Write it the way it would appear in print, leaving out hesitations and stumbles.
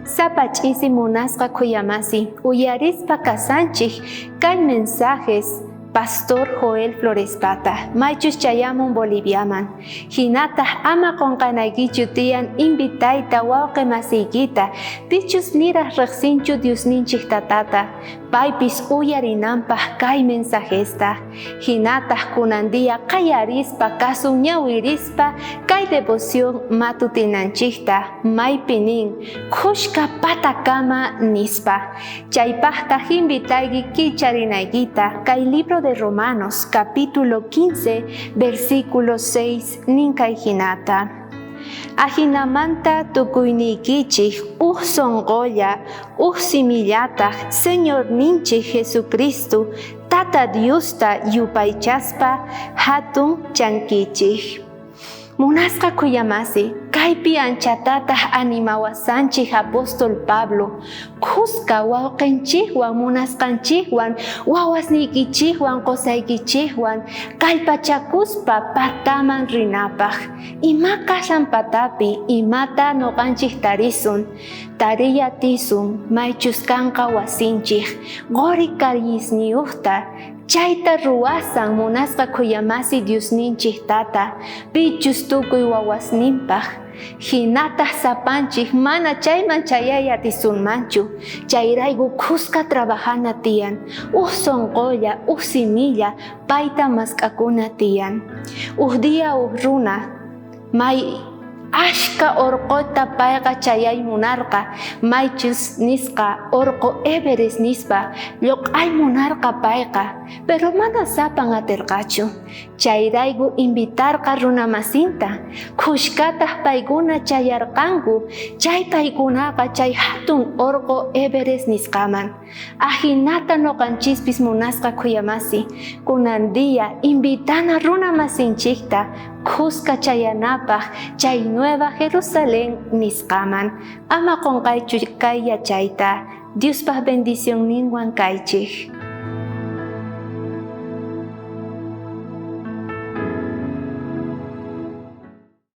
Sapa ch'isi munasqa khuyamasi uyarispa kasanchej kay mensajes Pastor Joel Florespata, maychus chayamun Boliviaman. Jinataj ama qonqanaykichu tiyan invitayta wawqe masiykita, pichus niraj rejsinchu Diosninchej Tatata, paypis uyarinanpaj kay mensajesta. Jinataj kunan día qayarispa kasun ñawirispa kay devoción matutinanchejta, maypi nin, Khushka patakama nispa. Chaypajtaj invitayki kicharinaykita kay libro de Romanos capítulo 15 versículo 6 nin kay jinata. Ajinamanta tukuyniykichej uj sonqolla, uj simillataj Señorninchej Jesucristo Tata Diosta yupaychaspa jatun chankichej. Munasqa khuyamasi, kaypi anchatataj animawasanchej apóstol Pablo, khuska wawqenchejwan munasqanchejwan, wawasniykichejwan qosaykichejwan kallpachakuspa pataman rinapaj. Ima kashan patapi, imata noqanchej tarisun, tariy atisun, maychus kanqa wasinchej, qori kallisniyojta, Chayta ruwasan munasqa khuyamasi Diosninchej Tata, pichus tukuy wawasninpaj. Jinataj sapanchej mana chayman chayay atisunmanchu. Chayrayku khuska trabajana tiyan, uj sonqolla, uj similla payta mask'akuna tiyan. Uj día uj runa may ashka orqota payqa chayay munarqa, maychus nisqa orqo Everest nispa lloq'ay munarqa payqa, pero mana sapan aterqachu. Chayrayku invitarqa runamasinta, khushkataj paykuna chayarqanku, chay paykunaqa chay jatun orqo Everest nisqaman. Ajinata noqanchispis munasqa khuyamasi, kunan día invitana runamasinchikta khuska chayanapaj chay Nueva Jerusalén nisqaman. Ama qonqaychu kay yachayta, Diospaj bendicionninwan kaychej.